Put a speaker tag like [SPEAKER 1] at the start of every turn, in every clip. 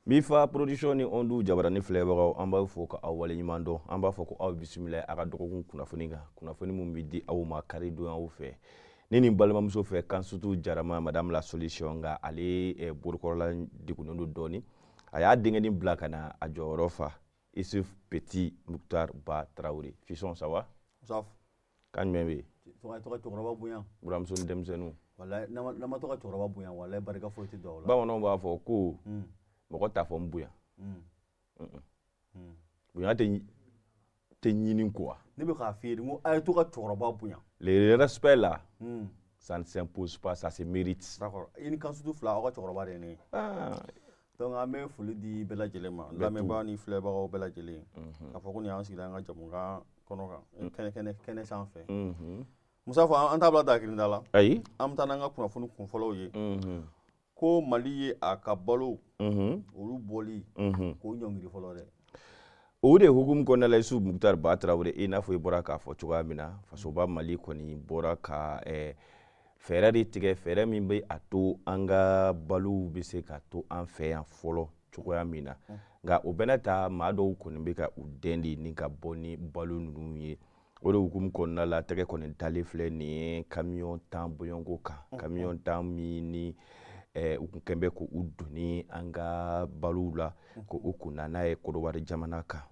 [SPEAKER 1] Mifa Production ni Ondu Jabarani filɛbagaw, an b'aw fo ka aw waleɲuman dɔn. An b'a fɔ ko aw bisimila a ka dɔgɔkun kunnafoni kan, kunnafoni min bɛ di aw ma karidonyaw fɛ ne ni balimamuso fɛ Kansutu Jarama, Madame la Solution. Nka ale bolokɔrɔla degunnen don dɔɔni, a y'a denkɛnin bila ka na a jɔyɔrɔ fa, Isuf Petit Muktar Ba Tarawele. Fisɔn, ça va?
[SPEAKER 2] Musaf.
[SPEAKER 1] Kan jumɛn bɛ yen?
[SPEAKER 2] To ka cɛkɔrɔba bonya.
[SPEAKER 1] Buramuso ni denmisɛnninw.
[SPEAKER 2] Walayi, n'an ma to ka cɛkɔrɔba bonya, walayi, barika foyi tɛ don aw la.
[SPEAKER 1] Bamananw b'a fɔ ko mɔgɔ t'a fɔ n bonya. Bonya tɛ ɲini quoi.
[SPEAKER 2] Ne bɛ k'a f'i ye de, n ko a ye to ka cɛkɔrɔba bonya.
[SPEAKER 1] Le respect là, ça ne s'impose pas, ça se mérite.
[SPEAKER 2] D'accord, i ni Kansutu fila, aw ka cɛkɔrɔba de ye ne ye. Donc an bɛ foli di bɛɛ lajɛlen ma, lamɛnbaa ni filɛbagaw bɛɛ lajɛlen, k'a fɔ ko nin y'an sigira an ka jamukan kɔnɔ kan, kɛnɛ kɛnɛ kɛnɛ sanfɛ. Musafa, an t'a bila dakirinda la.
[SPEAKER 1] Ayi.
[SPEAKER 2] An bɛ taa n'an ka kunnafoni kunfɔlɔw ye. Ko Mali ye a ka balo olu bɔli k'o ɲɔngiri fɔlɔ dɛ.
[SPEAKER 1] O de hukumu kɔnɔna la, Isuf Muktar Ba Tarawele, i n'a fɔ i bɔra k'a fɔ cogoya min na, fasoba Mali kɔni bɔra ka fɛɛrɛ de tigɛ, fɛɛrɛ min bɛ a to an ka balow bɛ se ka to an fɛ yan fɔlɔ cogoya min na. Nka o bɛɛ n'a ta, maa dɔw kɔni bɛ ka u dɛn de ni ka bɔ ni balo ninnu ye. O de hukumu kɔnɔna la, tɛgɛ kɔni dalen filɛ nin ye kamiyɔn 10 bɔɲɔgɔnko kan, kamiyɔn 10 min ni u kun kɛn bɛ k'u doni an ka balow la k'u kunna n'a ye Kodowari jamana kan.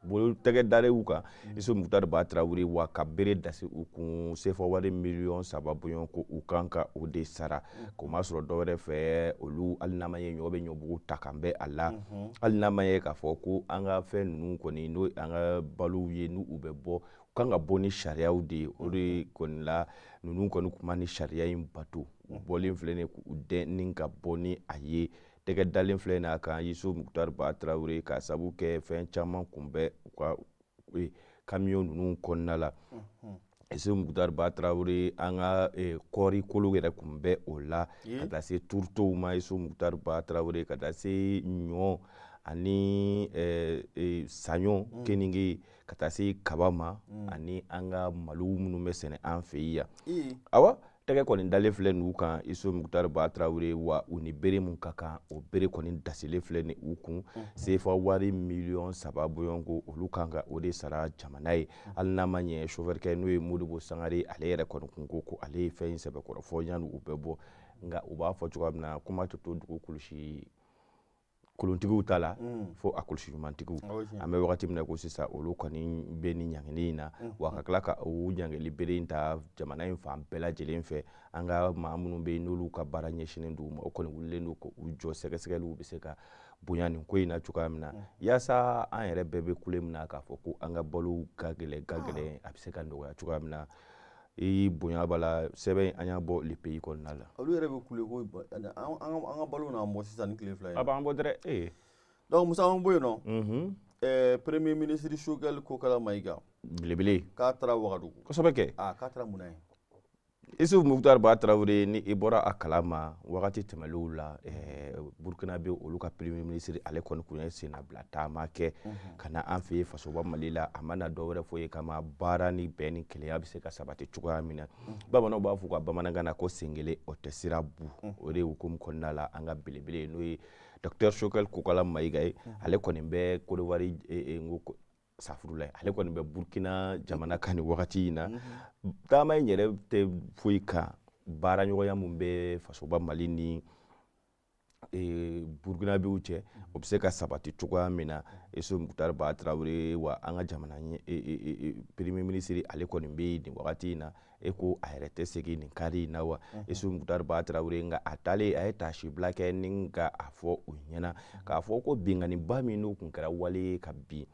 [SPEAKER 1] Bolo tɛgɛ dalen u kan, Isuf Muktar Ba Tarawele, wa ka bere dasi u kun, sefa wari miliyɔn 3 bɔɲɔgɔn ko u kan ka o de sara. K'o ma sɔrɔ dɔwɛrɛ fɛ, olu hali n'a ma ye ɲɔ bɛ ɲɔbugu ta kan bɛ a la, hali n'a ma ye k'a fɔ ko an ka fɛn ninnu kɔni, n'o an ka balow ye, n'u u bɛ bɔ, u kan ka bɔ ni sariyaw de ye. O de kɔni la, ninnu kɔni kun ma ni sariya in bato. U bɔlen filɛ nin ye k'u dɛn ni ka bɔ ni a ye, tɛgɛ dalen filɛ nin a kan, Yusuf Muktar Ba Tarawele, k'a sabu kɛ fɛn caman kun bɛ u ka kamiyɔn ninnu kɔnɔna la. Yusuf Muktar Ba Tarawele, an ka kɔɔri kolo yɛrɛ kun bɛ o la, ka taa se turutow ma. Yusuf Muktar Ba Tarawele, ka taa se ɲɔ ani saɲɔ, keninge, ka taa se kaba ma, ani an ka malo minnu bɛ sɛnɛ an fɛ yan. Awa, tɛgɛ kɔni dalen filɛ n'u kan, Isuf Muktar Ba Tarawele, wa u ni bere mun ka kan, o bere kɔni dasilen filɛ ni u kun, sefa wari miliyɔn 3 bɔɲɔgɔnko, olu kan ka o de sara jamana ye. Hali n'a ma ɲɛ, chauffeur kɛ n'o ye Modibo Sangare, ale yɛrɛ kɔni kun ko ko ale ye fɛn in sɛbɛkɔrɔ fɔ yanni u bɛ bɔ. Nka u b'a fɔ cogoya min na, kuma tɛ to dugu kulusi kolontigiw ta la fo a kulusi ɲumantigiw. An bɛ wagati min na ko sisan, olu kɔni bɛ ni ɲangili in na, wa ka tila ka o ɲangili bere in ta jamana in fan bɛɛ lajɛlen fɛ. An ka maa minnu bɛ yen n'olu ka baara ɲɛsinnen don u ma, o kɔni wulilen don k'u jɔ, sɛgɛsɛgɛliw bɛ se ka bonya nin ko in na cogoya min na, yaasa an yɛrɛ bɛɛ bɛ kule min na k'a fɔ ko an ka balo ka gɛlɛn, ka gɛlɛn, a bɛ se ka nɔgɔya cogoya min na. I bonya b'a la, sɛbɛn an y'a bɔ Le Pays kɔnɔna la.
[SPEAKER 2] Olu yɛrɛ bɛ kule ko an ka balo n'an bɔ sisan ni tile 2 ye.
[SPEAKER 1] A b'an bɔ dɛrɛ ee.
[SPEAKER 2] Donc Musa, an bɔ yen nɔ. Premier ministre Choguel Kokala Maïga.
[SPEAKER 1] Belebele.
[SPEAKER 2] K'a taara Wagadugu.
[SPEAKER 1] Kosɛbɛ kɛ.
[SPEAKER 2] Aa, k'a taara mun na yen?
[SPEAKER 1] Isuf Muktar Ba Tarawele, ni i bɔra a kalama wagati tɛmɛnlenw la, Burukina bɛ olu ka premier ministre, ale kɔni kun ye sennabila taama kɛ ka na an fɛ yen fasoba Mali la. A ma na dɔwɛrɛ foyi ye kama baara ni bɛn ni kelenya bɛ se ka sabati cogoya min na. Bamananw b'a fɔ u ka bamanankan na ko sen kelen o tɛ sira bu. O de hukumu kɔnɔna la, an ka belebele n'o ye docteur Choguel Kokala Maïga ye, ale kɔni bɛ Côte d'Ivoire, n ko safurula, ale kɔni bɛ Burukina jamana kan nin wagati in na. Taama in yɛrɛ tɛ foyi kan, baaraɲɔgɔnya mun bɛ fasoba Mali ni Burukinabew cɛ, o bɛ se ka sabati cogoya min na. Isuf Muktar Ba Tarawele, wa an ka jamana premier ministre, ale kɔni bɛ yen nin wagati in na, e ko a yɛrɛ tɛ segin nin kari in na wa. Isuf Muktar Ba Tarawele, nka a taalen, a ye taasibila kɛ ni ka a fɔ u ɲɛna k'a fɔ ko binkanniba min n'o kun kɛra wale ye ka bin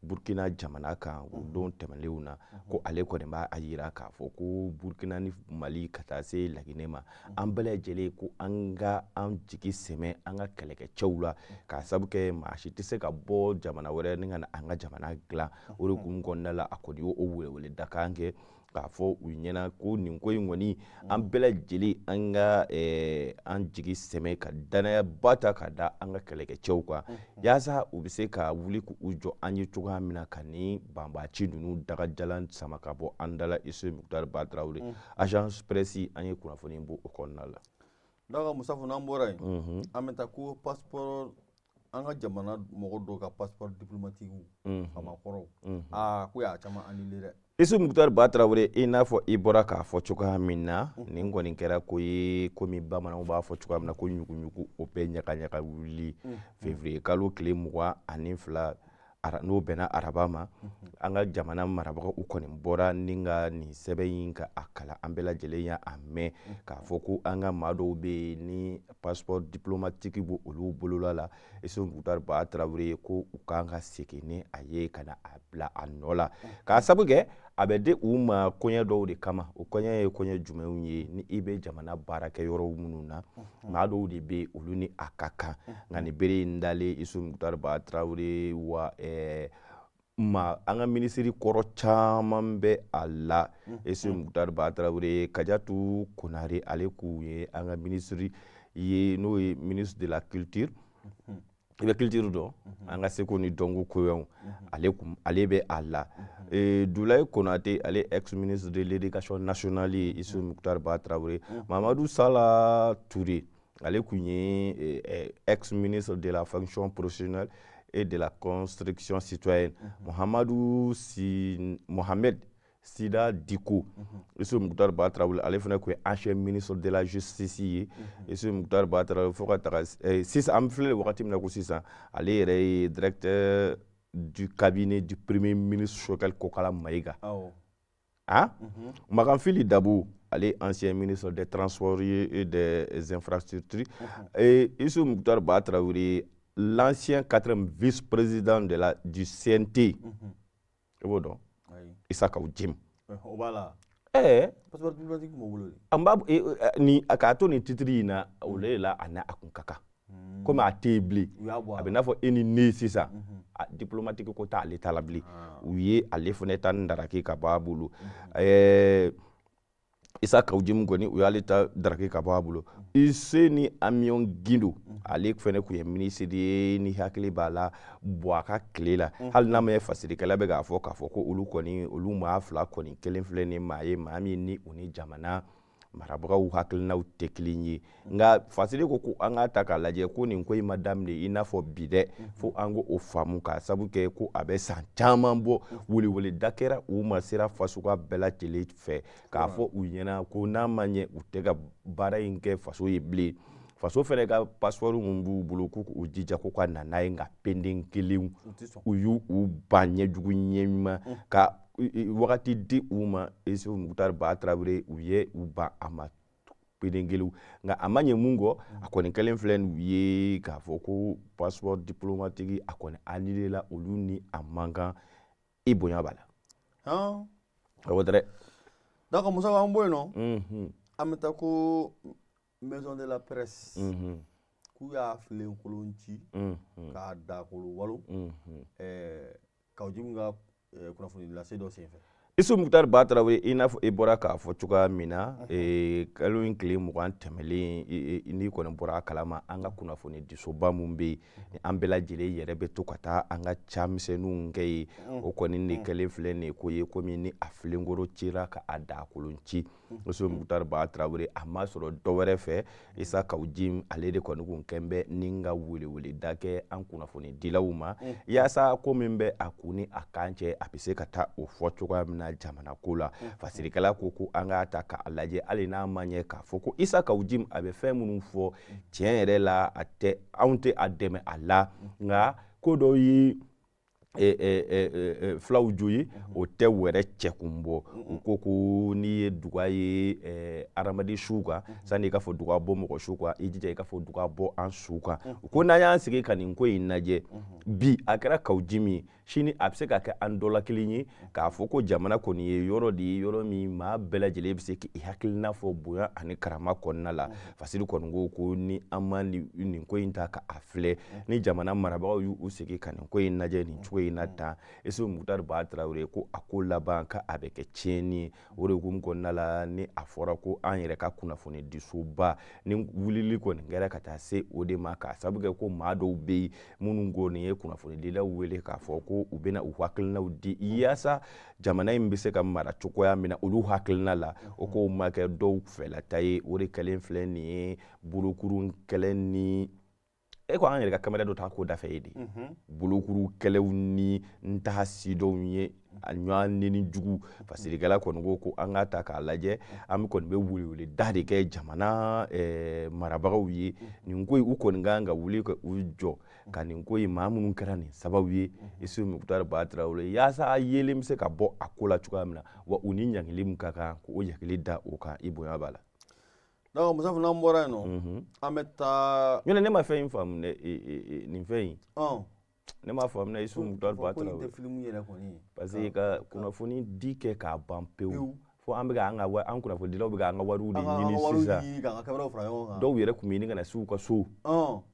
[SPEAKER 1] Burkina jamana kan o don tɛmɛnlenw na, ko ale kɔni b'a a yira k'a fɔ ko Burkina ni Mali ka taa se Laginɛ ma, an bɛɛ lajɛlen ko an ka an jigi sɛmɛ an ka kɛlɛkɛcɛw la, k'a sabu kɛ maa si tɛ se ka bɔ jamana wɛrɛ ni ka na an ka jamana dilan. O de hukumu kɔnɔna la, a kɔni y'o welewele dakan kɛ k'a fɔ u ɲɛna ko nin ko in kɔni, an bɛɛ lajɛlen an ka an jigi sɛmɛ ka danayaba ta ka da an ka kɛlɛkɛcɛw kan, yaasa u bɛ se ka wuli k'u jɔ an ye cogoya min na ka nin banbaci ninnu dagajalan sama ka bɔ an da la. Isuf Muktar Ba Tarawele, Agence Presse, an ye kunnafoni bɔ o kɔnɔna la.
[SPEAKER 2] Donc Musa, n'an bɔra yen, an bɛ taa ko passeport. An ka jamana mɔgɔ dɔw ka passeport diplomatique famakɔrɔw, aa, ko y'a caman annulé dɛ.
[SPEAKER 1] Isu Mukutari Ba Tarawele, i n'a fɔ i bɔra k'a fɔ cogoya min na, nin kɔni kɛra ko ye komi bamananw b'a fɔ cogoya min na ko ɲuguɲugu o bɛ ɲaga ɲaga wuli. Février kalo tile 22, n'o bɛnna araba ma, an ka jamana marabagaw u kɔni bɔra ni ka nin sɛbɛn in ka a kalan. An bɛɛ lajɛlen y'a mɛn k'a fɔ ko an ka maa dɔw bɛ yen ni passeport diplomatique b'o olu bolola la, Isu Mukutari Ba Tarawele, ko u kan ka segin ni a ye ka na a bila a nɔ la, k'a sabu kɛ a bɛ di u ma koɲɛ dɔw de kama. O koɲɛ ye koɲɛ jumɛnw ye? Ni i bɛ jamana baarakɛ yɔrɔw minnu na, maa dɔw de bɛ yen, olu ni a ka kan. Nka nin bere in dalen Isu Mukutari Ba Tarawele wa, ma an ka minisiri kɔrɔ caman bɛ a la. Isu Mukutari Ba Tarawele, Kajatu Konare, ale k'u ye an ka minisiri ye, n'o ye ministre de la culture. I bɛ culture dɔn, an ka seko ni dɔnko koɲɛw, ale kun ale bɛ a la. Dulaye Konate, ale ex ministre de l'éducation nationale ye, Isu Mukutari Ba Tarawele. Mamadu Sala Touré, ale kun ye ex ministre de la fonction professionnelle et de la construction citoyenne. Mohamedou Si Mohamed Sida Diko, Isu Mukutari Ba Tarawele, ale fana kun ye ancien ministre de la justice ye. Isu Mukutari Ba Tarawele, fo ka taga sisan, an filɛ wagati min na ko sisan, ale yɛrɛ ye directeur du cabinet du premier ministre Choguel Kokala Maïga. Ah, Makan Dabo, ale ancien ministre des transports et des infrastructures. Et Issou Muktar Ba Traoré, l'ancien quatrième vice-président du CNT. I b'o dɔn? Issa Kaou Djim.
[SPEAKER 2] O b'a la. Passeport diplomatique m'o bolo de.
[SPEAKER 1] An b'a ni k'a to nin titre in na, o de la a n'a a kun ka kan. Komi a tɛ yen bilen.
[SPEAKER 2] U y'a bɔ a
[SPEAKER 1] A bɛ n'a fɔ e ni ne sisan. A diplomatique ko t'ale ta la bilen. U ye ale fana ta daraki ka bɔ a bolo. Issa Kaou Djim kɔni, u y'ale ta daraki ka bɔ a bolo. Iseni Amion Gindo, ale fɛnɛ kun ye minisiri ye, ni hakili b'a la bɔ a ka tile la. Hali n'a ma ye fasirikɛla bɛ k'a fɔ k'a fɔ ko olu kɔni, olu maa fila kɔni kelen filɛ nin maa ye, maa min ni u ni jamana marabagaw hakilinaw tɛ kelen ye. Nka fasiri ko ko an k'a ta k'a lajɛ ko nin ko in ma daminɛ i n'a fɔ bi dɛ, fo an ko o faamu, k'a sabu kɛ ko a bɛ san caman bɔ, weleweleda kɛra u ma sira fasuguya bɛɛ lajɛlen fɛ k'a fɔ u ɲɛna ko n'a ma ɲɛ u tɛ ka baara in kɛ faso ye bilen, faso fɛnɛ ka passeport mun b'u bolo, k'u k'u jija ko ka na n'a ye. Nka penden kelen, u y'u u ban ɲɛjugu ɲɛɲuman ka wagati di u ma. Issou Mukutari Ba Tarawele, u ye u ban a ma penden kelen, nka a ma ɲɛ mun kɔ, a kɔni kɛlen filɛ nin ye k'a fɔ ko passeport diplomatique a kɔni annulé la, olu ni a man kan, i bonya b'a la. O tɛ dɛ.
[SPEAKER 2] D'accord, Musa, an bɔ yen nɔ. An bɛ taa ko maison de la presse, k'u y'a filenkolon ci k'a dakolo walo Kaou Djim ka kunnafoni lase dɔ senfɛ.
[SPEAKER 1] Issou Mukutari Ba Tarawele, i n'a fɔ i bɔra k'a fɔ cogoya min na, kalo in tile 20 tɛmɛlen, n'i kɔni bɔra a kalama, an ka kunnafoni disoba mun bɛ yen ni an bɛɛ lajɛlen yɛrɛ bɛ to ka taa an ka ca misɛnninw kɛ yen, o kɔni de kɛlen filɛ nin ye ko ye komi ni a filenkoro cira ka a dakolon ci. Issou Mukutari Ba Tarawele, a ma sɔrɔ dɔ wɛrɛ fɛ, Issa Kaou Djim, ale de kɔni kun kɛn bɛ ni ka weleweleda kɛ an kunnafonidilaw ma, yaasa ko min bɛ a kun ni a kan cɛ, a bɛ se ka taa o fɔ cogoya min na jamana ko la. Fasirikɛla ko ko an k'a ta k'a lajɛ, hali n'a ma ɲɛ k'a fɔ ko Issa Kaou Djim a bɛ fɛn minnu fɔ, tiɲɛ yɛrɛ la, a tɛ anw tɛ a dɛmɛ a la, nka ko dɔ ye filaw jo ye, o tɛ wɛrɛ cɛkun bɔ. U ko ko n'i ye duga ye adamaden su kan, sanni i ka fɔ duga bɔ mɔgɔ su kan, i jija i ka fɔ duga bɔ an su kan. U ko n'an y'an sigi ka nin ko in lajɛ bi, a kɛra Kaou Djim ye, sini a bɛ se ka kɛ an dɔ la kelen ye, k'a fɔ ko jamana kɔni ye yɔrɔ de ye, yɔrɔ min maa bɛɛ lajɛlen bɛ se k'i hakilina fɔ bonya ani karama kɔnɔna la. Fasiri kɔni ko ko ni an ma nin ko in ta ka a filɛ, ni jamana marabagaw y'u sigi ka nin ko in lajɛ nin cogo in na tan, Issou Mukutari Ba Tarawele, ko a ko laban ka a bɛ kɛ tiɲɛni ye. O de hukumu kɔnɔna la, ni a fɔra ko an yɛrɛ ka kunnafoni disoba ni wulili kɔni kɛra ka taa se o de ma, k'a sababu kɛ ko maa dɔw bɛ yen minnu kɔni ye kunnafonidilaw wele k'a fɔ ko u bɛna u hakilinaw di yaasa jamana in bɛ se ka mara cogoya min na olu hakilina la, o kow ma kɛ dɔw fɛlata ye. O de kɛlen filɛ nin ye, bolokurun kɛlɛ ni E ko an yɛrɛ ka kamera dɔ ta ko dafɛ ye de bolokuru kɛlɛw ni n t'a sidɔnw ye a ɲɔgɔn neni jugu fasirikɛla kɔni ko ko an k'a ta k'a lajɛ an kɔni bɛ welewele da de kɛ jamana marabagaw ye nin ko in u kɔni kan ka wuli ka u jɔ ka nin ko in maa minnu kɛra nin sababu ye Isufu Mukutari Ba Tarawele yaasa yeelen bɛ se ka bɔ a ko la cogoya min na wa u ni ɲangili min ka kan k'o ɲangili da o kan i bonya b'a la.
[SPEAKER 2] Donc Musa fana bɔra yen nɔ an bɛ taa.
[SPEAKER 1] Ɲɔnɛ ne ma fɛn in faamu dɛ nin fɛn in. Ne m'a faamu dɛ Isufu Mukutari Ba Tarawele.
[SPEAKER 2] Ko in tɛ filimu yɛrɛ kɔni ye.
[SPEAKER 1] Parce que ka kunnafoni di kɛ k'a ban pewu. Fo an bɛ ka an ka an kunnafonidilaw bɛ ka an ka wariw de ɲini sisan.
[SPEAKER 2] An ka wariw ɲini k'an ka kameraw fara ɲɔgɔn kan.
[SPEAKER 1] Dɔw yɛrɛ tun bɛ ɲini ka na s'u ka so.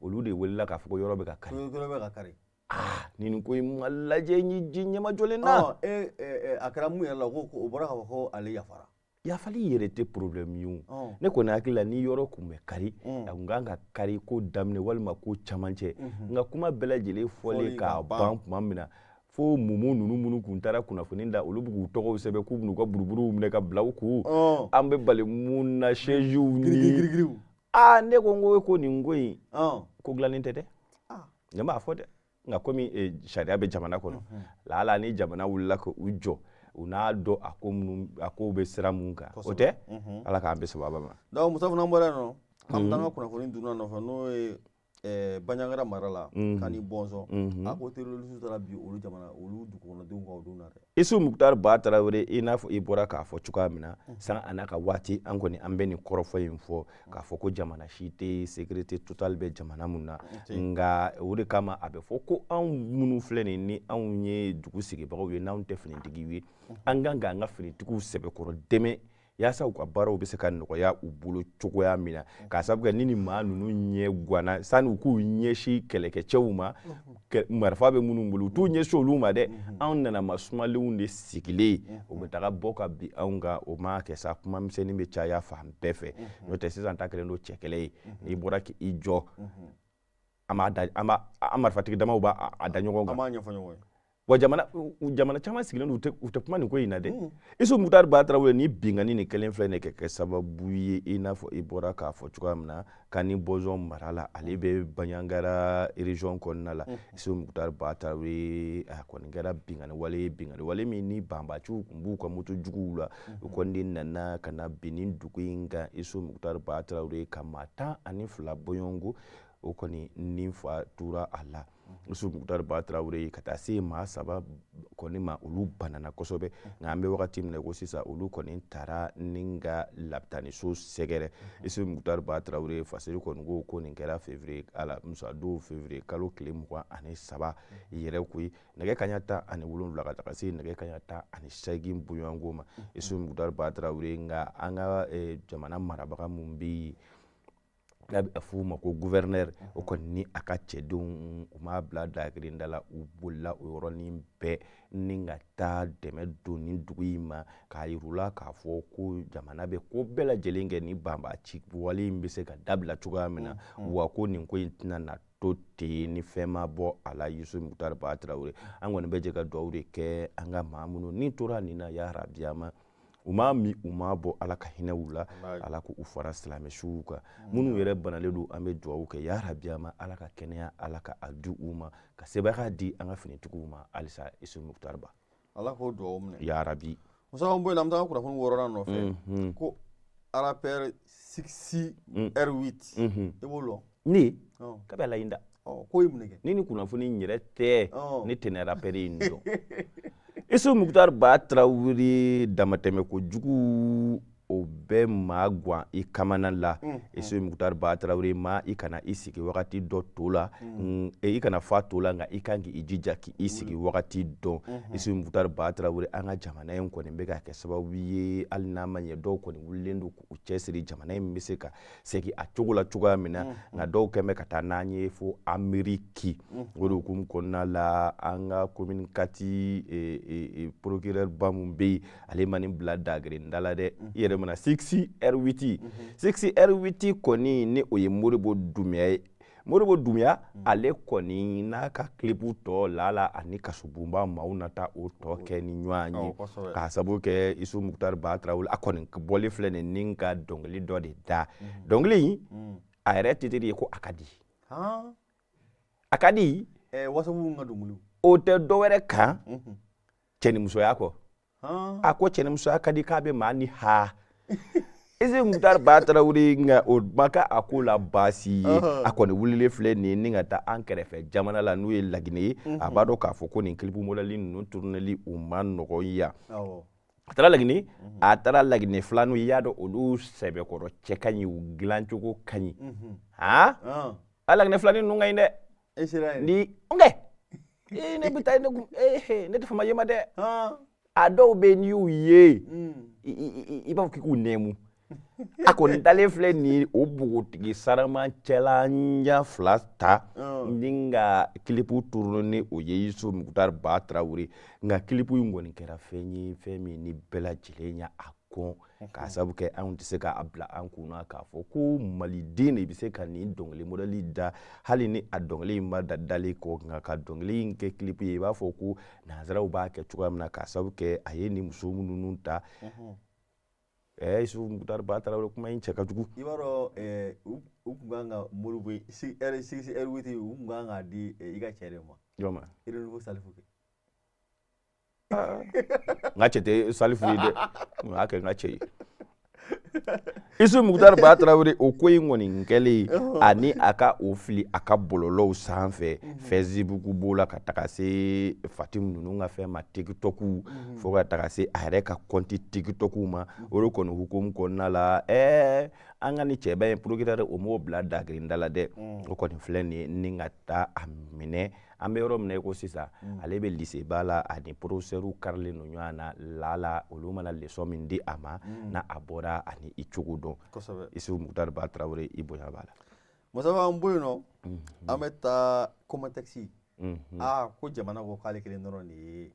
[SPEAKER 1] Olu de welela k'a fɔ ko yɔrɔ bɛ ka kari.
[SPEAKER 2] Yɔrɔ bɛ ka kari.
[SPEAKER 1] Nin ko in ma lajɛ ni ji ɲɛmajɔlen na.
[SPEAKER 2] A kɛra mun yɛrɛ la ko o bɔra k'a fɔ ko ale yafara.
[SPEAKER 1] Yafali yɛrɛ tɛ problème ye o. Ne kɔni hakili la ni yɔrɔ kun bɛ kari a kun kan ka kari ko daminɛ walima ko camancɛ nka kuma bɛɛ lajɛlen fɔlen k'a ban tuma min na fo mumu ninnu minnu kun taara kunnafoni da olu bɛ k'u tɔgɔw sɛbɛn k'u bɛn'u ka buruburuw minɛ ka bila u kun an bɛ bali mun na chaise ni ne ko n ko ko nin ko in ko dilannen tɛ dɛ ne m'a fɔ dɛ nka komi sariya bɛ jamana kɔnɔ laala ni jamana wulila k'u jɔ u n'a dɔn a ko minnu a kow bɛ sira mun kan o tɛ ala k'an bɛ sababa ma.
[SPEAKER 2] Donc Musa fana bɔra yen nɔ an bɛ taa an ka kunnafoni duurunan nɔfɛ n'o ye Bandiagara mara la Kani Bɔnsɔn a ko terroriste taara bi olu jamana olu dugukɔnɔdenw kan o don na dɛ.
[SPEAKER 1] Isufu Mukutari Ba Tarawele i n'a fɔ i bɔra k'a fɔ cogoya min na san a n'a ka waati an kɔni an bɛ nin kɔrɔfɔ in fɔ k'a fɔ ko jamana si tɛ sécurité totale bɛ jamana mun na nka o de kama a bɛ fɔ ko anw minnu filɛ nin ni anw ye dugu sigibagaw ye n'anw tɛ finitigiw ye an kan k'an ka finitigiw sɛbɛkɔrɔ dɛmɛ yaasa u ka baaraw bɛ se ka nɔgɔya u bolo cogoya min na k'a sababu kɛ ni nin maa ninnu ɲɛ ganna sani u k'u ɲɛsin kɛlɛkɛcɛw ma marifa bɛ minnu bolo u t'u ɲɛsin olu ma dɛ anw nana ma sumalenw de sigilen u bɛ taga bɔ ka bin anw kan o ma kɛ sa kuma misɛnnin bɛ caya fan bɛɛ fɛ n'o tɛ sisan ta kɛlen don cɛkɛlɛ ye n'i bɔra k'i jɔ an b'a da an b'a an marifatigi damaw b'a da ɲɔgɔn kan.
[SPEAKER 2] An b'a ɲɛfɔ ɲɔgɔn ye.
[SPEAKER 1] Wa jamana caman sigilen don u tɛ kuma nin ko in na dɛ Isufu Mukutari Ba Tarawele ni binkanni nin kɛlen filɛ nin ka kɛ sababu ye i n'a fɔ i bɔra k'a fɔ cogoya min na Kani Bɔnsɔn mara la ale bɛ Bandiagara région kɔnɔna la Isufu Mukutari Ba Tarawele a kɔni kɛra binkanni wale ye binkanni wale min ni banbaciw tun b'u ka moto juguw la u kɔni de nana ka na bin nin dugu in kan Isufu Mukutari Ba Tarawele ka maa 12 bɔɲɔgɔnko o kɔni ni fatura a la. Isufu Mukutari Ba Tarawele ka taa se maa 3 kɔni ma olu banana kosɛbɛ nka an bɛ wagati min na ko sisan olu kɔni taara ni ka lapitaniso sɛgɛrɛ Isufu Mukutari Ba Tarawele fasiri kɔni ko ko nin kɛra février alamusa don février kalo tile 23 yɛrɛ koyi nɛgɛ kanɲɛ 17 ka taga se nɛgɛ kanɲɛ 18 bɔɲɔgɔnko ma Isufu Mukutari Ba Tarawele nka an ka jamana marabaga mun bɛ yen n'a bɛ f'o ma ko gouverneur o kɔni ni a ka cɛdenw u m'a bila dagirinda la u bolila o yɔrɔnin bɛɛ ni ka taa dɛmɛ don nin dugu in ma k'a yir'u la k'a fɔ ko jamana bɛ ko bɛɛ lajɛlen kɛ ni banbaci wale in bɛ se ka dabila cogoya min na wa ko nin ko in tɛna na to ten ni fɛn ma bɔ a la Isufu Mukutari Ba Tarawele an kɔni bɛ jɛ ka dugawu de kɛ an ka maa minnu ni tora nin na yarabi u m'a min u m'a bɔ ala ka hinɛ u la ala k'u fara silamɛsuw kan minnu yɛrɛ banalen don an bɛ dugawu kɛ yarabi ala ka kɛnɛya ala ka a di u ma ka sebaaya di an ka finitigiw ma halisa Isufu Mukutari Ba
[SPEAKER 2] ala k'o dugawu minɛ
[SPEAKER 1] yarabi.
[SPEAKER 2] Musa an bɔ yen an bɛ taa kunnafoni wɔɔrɔnan nɔfɛ ko rappeur 6 R8 i b'o lɔn
[SPEAKER 1] ne kabi ala in da
[SPEAKER 2] ko ye mun kɛ
[SPEAKER 1] ni kunnafoni in yɛrɛ tɛ ne tɛ rappeur in dɔn Isufu Mukutari Ba Tarawele damatɛmɛ kojugu o bɛ maa guwan i kamana la Isufu Mukutari Ba Tarawele ma i kana i sigi wagati dɔ to la i kana fa to la nka i kan k'i jija k'i sigi wagati dɔn Isufu Mukutari Ba Tarawele an ka jamana in kɔni bɛ ka kɛ sababu ye hali n'a ma ɲɛ dɔw kɔni wulilen don k'u cɛsiri jamana in bɛ se ka segin a cogo la cogoya min na nka dɔw kɛn bɛ ka taa n'an ye fo Ameriki o de hukumu kɔnɔna la an ka commune 4 procureur ba mun bɛ yen ale ma nin bila dagirinda la dɛ i yɛrɛ mana 6 R8 6 R8 kɔni ni o ye Modibo Dumbuya ye Modibo Dumbuya ale kɔni n'a ka clip tɔ lala ani kasobonba maaw na taa o tɔ kɛ ni ɲɔgɔn ye k'a sababu kɛ Isufu Mukutari Ba Tarawele a kɔni bɔlen filɛ nin ni ka dɔnkili dɔ de da dɔnkili in a yɛrɛ titre ye ko a ka di. A ka di.
[SPEAKER 2] WhatsApp ka dɔnkiliw.
[SPEAKER 1] O tɛ dɔwɛrɛ kan. Cɛnimusoya kɔ. A ko cɛnimusoya ka di k'a bɛ maa ni ha. Isufu Mukutari Ba Tarawele nka o ma kɛ a ko la baasi ye. A kɔni wulilen filɛ nin ye ni ka taa an kɛrɛfɛ jamana la n'o ye Laginɛ ye. A b'a dɔn k'a fɔ ko nin clip modèle ninnu tourneli u ma nɔgɔn yan. A taara Laginɛ, a taara Laginɛ filaninw i y'a dɔn olu sɛbɛkɔrɔ cɛ ka ɲi, u dilancogo ka ɲi. Han? A Laginɛ filanin ninnu ka ɲi dɛ.
[SPEAKER 2] E sera yen.
[SPEAKER 1] Ni n kɛ. Ee ne bɛ taa ne kun ee ne tɛ fama ye ma dɛ. A dɔw bɛ yen n'i y'u ye, i b'a fɔ k'i k'u nɛɛmu. A kɔni dalen filɛ nin ye o npogotigi saraman cɛla fila ta ni ka clip tourner ni o ye Isufu Mukutari Ba Tarawele. Nka clip in kɔni kɛra fɛn ye fɛn min ni bɛɛ lajɛlen y'a kɔn k'a sababu kɛ anw tɛ se k'a bila an kunna k'a fɔ ko maliden de bɛ se ka nin dɔnkili modèle da hali ni a dɔnkili in ma da dalen kɔ nka ka dɔnkili in kɛ clip ye i b'a fɔ ko nanzaraw b'a kɛ cogoya min na k'a sababu kɛ a ye nin muso minnu ta. Isufu Mukutari Ba Tarawele kuma in cɛ ka jugu.
[SPEAKER 2] I b'a dɔn u tun kan ka Moribo R6 R8 u tun kan k'a di i ka cɛ de ma.
[SPEAKER 1] Jɔn ma?
[SPEAKER 2] Renouveau Salifu kɛ.
[SPEAKER 1] N ka cɛ tɛ Salifu ye dɛ, n y'a kɛ n ka cɛ ye. Isufu Mukutari Ba Tarawele o ko in kɔni kɛlen ani a ka o fili a ka bɔlɔlɔw sanfɛ, Facebook b'o la ka taga se Fatim ninnu ka fɛn ma TikTok fo ka taga se a yɛrɛ ka compte TikTok ma. O de kɔni hukumu kɔnɔna la an ka nin cɛba in procureur o m'o bila dagirinda la dɛ. O kɔni filɛ nin ye ni ka taa a minɛ. An bɛ yɔrɔ min na i ko sisan ale bɛ lycée ba la ani professeur karilen don ɲɔgɔn na lala olu mana leçon min di a ma n'a a bɔra ani i cogo dɔn. Isufu Mukutari Ba Tarawele i bonya b'a la.
[SPEAKER 2] Mustafa an bɔ yen nɔ an bɛ taa Comatex. Aa ko jamana ko k'ale kelen dɔrɔn de ye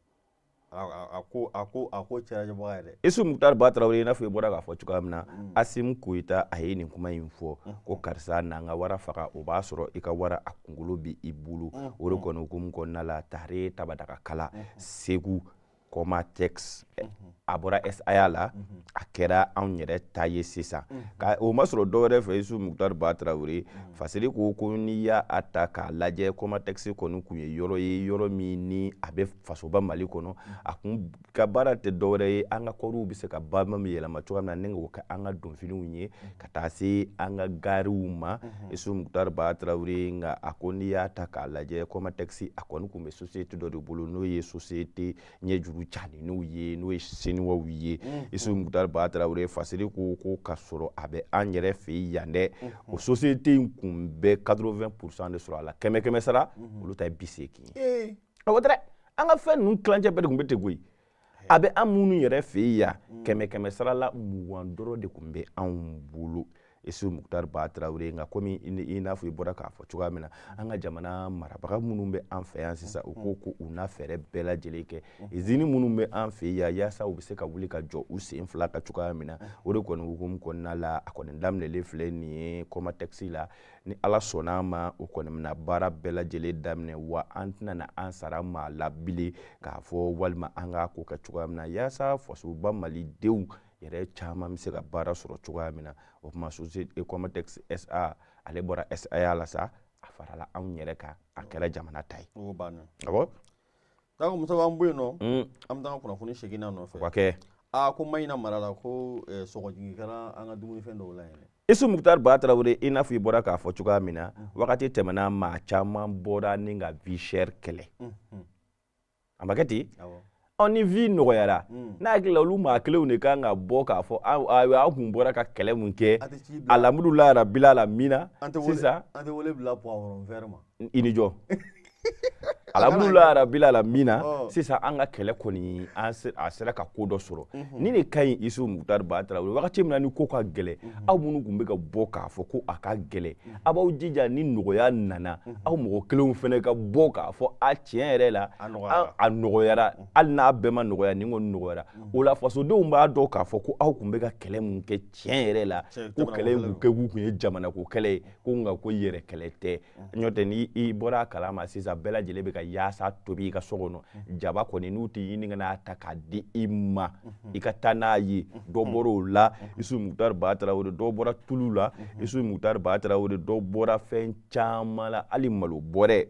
[SPEAKER 2] a ko cɛlajɔbaga yɛrɛ.
[SPEAKER 1] Isufu Mukutari Ba Tarawele i n'a fɔ i bɔra k'a fɔ cogoya min na Asimu Koyita a ye nin kuma in fɔ ko karisa n'an ka wara faga o b'a sɔrɔ i ka wara a kunkolo bɛ i bolo. O de kɔni hukumu kɔnɔna la Tare Tabadaga Kala Segu Comatex a bɔra SAA la a kɛra anw yɛrɛ ta ye sisan. Ka o ma sɔrɔ dɔwɛrɛ fɛ Isufu Mukutari Ba Tarawele Fasiri ko ko n'i y'a ta k'a lajɛ Comatex kɔni kun ye yɔrɔ ye yɔrɔ min ni a bɛ fasoba Mali kɔnɔ a kun ka baara tɛ dɔwɛrɛ ye an ka kɔriw bɛ se ka ba min yɛlɛma cogoya min na ni k'o kɛ an ka donfiniw ye ka taa se an ka gariw ma. Isufu Mukutari Ba Tarawele nka a ko n'i y'a ta k'a lajɛ Comatex a kɔni kun bɛ société dɔ de bolo n'o ye société ɲɛjuru caninw ye n'o ye siniwaw ye. Isufu Mukutari Ba Tarawele Fasiri ko ko k'a sɔrɔ a bɛ an yɛrɛ fɛ yan dɛ o société in kun bɛ 80% de sɔrɔ a la 100 sara olu ta ye 80 ye. O tɛ dɛ an ka fɛn ninnu tilancɛ bɛɛ de kun bɛ ten koyi. A bɛ an minnu yɛrɛ fɛ yan 100 sara la 20 dɔrɔn de kun bɛ anw bolo. Isufu Mukutari Ba Tarawele nka komi i n'a fɔ i bɔra k'a fɔ cogoya min na an ka jamana marabaga minnu bɛ an fɛ yan sisan u ko ko u na fɛɛrɛ bɛɛ lajɛlen kɛ izini minnu bɛ an fɛ yan yaasa u bɛ se ka wuli ka jɔ u sen fila kan cogoya min na. O de kɔni hukumu kɔnɔna la a kɔni daminɛlen filɛ nin ye Comatex la ni Ala sɔnna a ma o kɔni bɛna baara bɛɛ lajɛlen daminɛ wa an tɛna na an sara maa la bilen k'a fɔ walima an k'a ko kɛ cogoya min na yaasa fasoba malidenw yɛrɛ caman bɛ se ka baara sɔrɔ cogoya min na. O tuma société Comatex SA ale bɔra SAA la sa a farala anw yɛrɛ kan a kɛra jamana ta ye.
[SPEAKER 2] O banna.
[SPEAKER 1] Awɔ.
[SPEAKER 2] D'accord Mustafa an bɔ yen nɔ an bɛ taa kunnafoni seginna nɔfɛ.
[SPEAKER 1] O ka kɛ.
[SPEAKER 2] Aa ko Mayina mara la ko sɔgɔjigi kɛra an ka dumunifɛn dɔw la yen dɛ.
[SPEAKER 1] Isufu Mukutari Ba Tarawele i n'a fɔ i bɔra k'a fɔ cogoya min na wagati tɛmɛna maa caman bɔra ni ka vie chère kɛlɛ. A ma kɛ ten?
[SPEAKER 2] Awɔ.
[SPEAKER 1] Ɔ ni vie nɔgɔyara n'a hakili la olu maa kelenw de kan ka bɔ k'a fɔ an kun bɔra ka kɛlɛ mun kɛ alhamdulilayi rabbil alamina sisan
[SPEAKER 2] an tɛ wele bila poivron vert ma.
[SPEAKER 1] I ni jɔ. Alhamdulilayi rabbil alamina sisan an ka kɛlɛ kɔni a sera ka ko dɔ sɔrɔ. Ni de ka ɲi Isufu Mukutari Ba Tarawele wagati min na ni ko ka gɛlɛn aw minnu kun bɛ ka bɔ k'a fɔ ko a ka gɛlɛn a b'aw jija ni nɔgɔya nana aw mɔgɔ kelenw fana ka bɔ k'a fɔ a tiɲɛ yɛrɛ la a nɔgɔyara hali n'a bɛɛ ma nɔgɔya nin kɔni nɔgɔyara. O la fasodenw b'a dɔn k'a fɔ ko aw kun bɛ ka kɛlɛ mun kɛ tiɲɛ yɛrɛ la ko kɛlɛ in kun kɛ kun ye jamanako kɛlɛ ye ko nka ko yɛrɛ kɛlɛ tɛ. N'o tɛ ni i bɔra a kalama sisan bɛɛ lajɛlen bɛ ka yaasa tobi i ka so kɔnɔ, jaba kɔni n'u tɛ ɲini ka n'a ta k'a di i ma, i ka taa n'a ye. Dɔ bɔra o la, Isu Mukutari Ba Tarawele, dɔ bɔra tulu la, Isu Mukutari Ba Tarawele, dɔ bɔra fɛn caman la, hali malo bɔrɛ,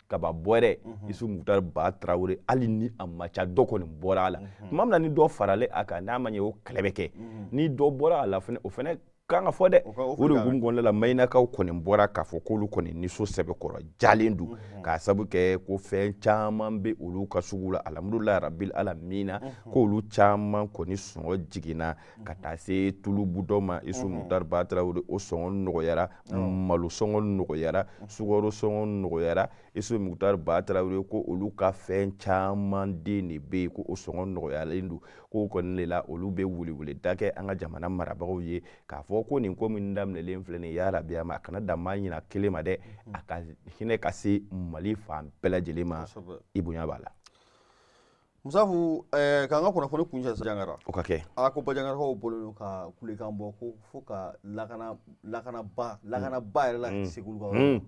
[SPEAKER 1] kaba bɔrɛ, Isu Mukutari Ba Tarawele, hali ni a ma ca, dɔ kɔni bɔra a la. Tuma min na ni dɔ faralen a kan, n'a ma ɲɛ o kɛlɛ bɛ kɛ, ni dɔ bɔra a la fɛnɛ, o fɛnɛ kan ka fɔ dɛ. O de hukumu kɔnɔna la, Mayinakaw kɔni bɔra k'a fɔ k'olu kɔni nisɔn sɛbɛkɔrɔ jalen don, k'a sabu kɛ ko fɛn caman bɛ olu ka sugu la, alhamdulilayi rabil alamina, k'olu caman kɔni sɔngɔ jiginna ka taa se tulu budɔ ma. Isu Mukutari Ba Tarawele, o sɔngɔ nɔgɔyara, malo sɔngɔ nɔgɔyara, sukaro sɔngɔ nɔgɔyara. Isu Mukutari Ba Tarawele ko olu ka fɛn caman den de bɛ yen, ko o sɔngɔ nɔgɔyalen don, k'o kɔni de la olu bɛ weleweleda kɛ an ka jamana marabagaw ye k'a fɔ ko nin ko min daminɛlen filɛ nin ye, yarabi a ma, a kana dan maa ɲina kelen ma dɛ, a ka hinɛ ka se Mali fan bɛɛ lajɛlen ma. I bonya b'a la.
[SPEAKER 2] Musafu, k'an ka kunnafoni kuncɛ Jangara.
[SPEAKER 1] O ka kɛ.
[SPEAKER 2] A ko Bandiagarakaw bɔlen don ka kulekan bɔ ko fo ka lakanaba yɛrɛ la segu olu ka yɔrɔ.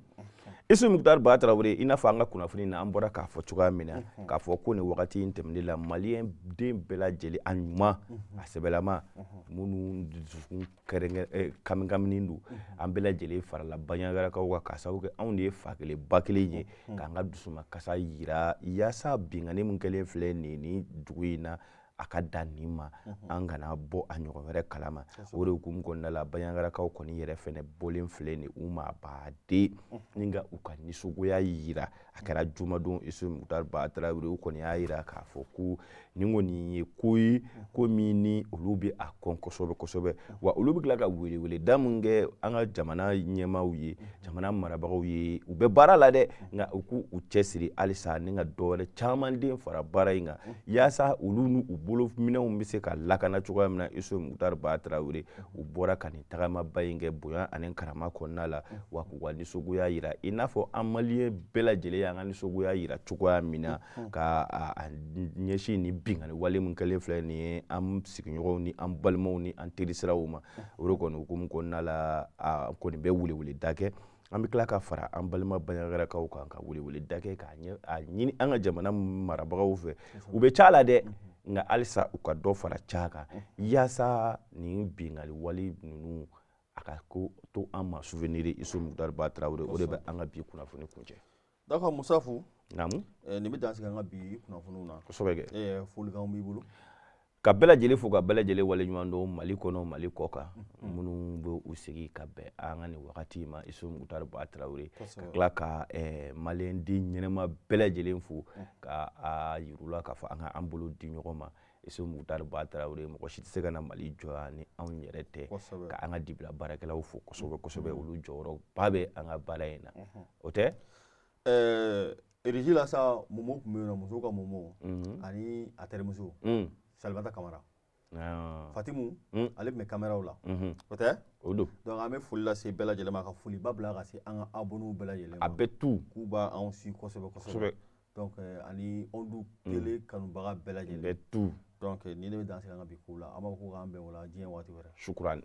[SPEAKER 1] Isu Mukutari Ba Tarawele, i n'a fɔ an ka kunnafoni na an bɔra k'a fɔ cogoya min na, k'a fɔ ko nin wagati in tɛmɛnen la, maliyɛn den bɛɛ lajɛlen, a ɲuman a sɛbɛlama, minnu dusukun kɛrɛnkɛrɛn kamikaminen don, an bɛɛ lajɛlen farala Bandiagarakaw kan k'a sababu kɛ anw de ye fa kelen ba kelen ye, k'an ka dusumakasa yira yaasa binkanni min kɛlen filɛ nin nin dugu in na, a ka dan nin ma, an kana bɔ a ɲɔgɔn wɛrɛ kalama. O de hukumu kɔnɔna la, Bandiagarakaw kɔni yɛrɛ fɛnɛ bɔlen filɛ nin u ma baden ni ka u ka nisɔngoya yira. A kɛra jumadon, Isu Mukutari Ba Tarawele, u kɔni y'a yira k'a fɔ ko nin kɔni ye ko ye, ko min ni olu bɛ a kɔn kosɛbɛ kosɛbɛ. Wa olu bɛ tila ka weleweleda min kɛ an ka jamana ɲɛmaaw ye, jamana marabagaw ye, u bɛ baara la dɛ, nka u k'u cɛsiri halisa ni ka dɔwɛrɛ caman den fara baara in kan, yaasa olu n'u bolominɛnw bɛ se ka lakana cogoya min na. Isu Mukutari Ba Tarawele, u bɔra ka nin tagamaba in kɛ bonya ani karama kɔnɔna la, wa k'u ka nisɔngoya yira, i n'a fɔ an maliyɛn bɛɛ lajɛlen y'an ka nisɔngoya yira cogoya min na, ka a ɲɛsin nin binkanni wale min kɛlen filɛ nin ye an sigiɲɔgɔnw ni an balimaw ni an terisiraw ma. O de kɔni hukumu kɔnɔna la, a kɔni bɛ weleweleda kɛ. An bɛ tila ka fara an balima Bandiagarakaw kan ka weleweleda kɛ k'a ɲini an ka jamana marabagaw fɛ, u bɛ ca la dɛ, nka halisa u ka dɔ fara ca kan, yaasa nin binkanni wale ninnu a ka ko to an ma souvenir. Isu Mukutari Ba Tarawele, o de bɛ an ka bi kunnafoni kuncɛ.
[SPEAKER 2] D'accord Musafu.
[SPEAKER 1] Naamu.
[SPEAKER 2] Nin bɛ dan sigi an ka bi kunnafoniw na.
[SPEAKER 1] Kosɛbɛ kɛ.
[SPEAKER 2] Folikanw b'i bolo.
[SPEAKER 1] Ka bɛɛ lajɛlen fo, ka bɛɛ lajɛlen waleɲuman dɔn, Mali kɔnɔ, Mali kɔ kan, minnu bɛ u sigi ka bɛn an ka nin wagati ma. Isu Mukutari Ba Tarawele, ka tila ka maliyɛn den ɲɛnama bɛɛ lajɛlen fo, ka a yir'u la k'a fɔ an ka an bolo di ɲɔgɔn ma. Isu Mukutari Ba Tarawele, mɔgɔ si tɛ se ka na Mali jɔ yan ni anw yɛrɛ tɛ. Ka an ka dibila baarakɛlaw fo kosɛbɛ kosɛbɛ, olu jɔyɔrɔba bɛ an ka baara in na. O tɛ?
[SPEAKER 2] Régie la sa, Momo tun bɛ yen nɔ, musow ka Momo ani a terimuso Salimata Kamara. Fatimu, ale tun bɛ caméraw la. O tɛ?
[SPEAKER 1] O don.
[SPEAKER 2] Donc an bɛ foli lase bɛɛ lajɛlen ma, ka foliba bila ka se an ka abonnés bɛɛ lajɛlen ma.
[SPEAKER 1] A bɛ tu.
[SPEAKER 2] K'u b'anw suit kosɛbɛ kosɛbɛ. Donc ani Ondu télé kanubaga bɛɛ lajɛlen.
[SPEAKER 1] Bɛ tu.
[SPEAKER 2] Donc ni ne bɛ dan sigi an ka bi kow la, an b'a fɔ ko k'an bɛn o la diɲɛ waati wɛrɛ.
[SPEAKER 1] Shukuran.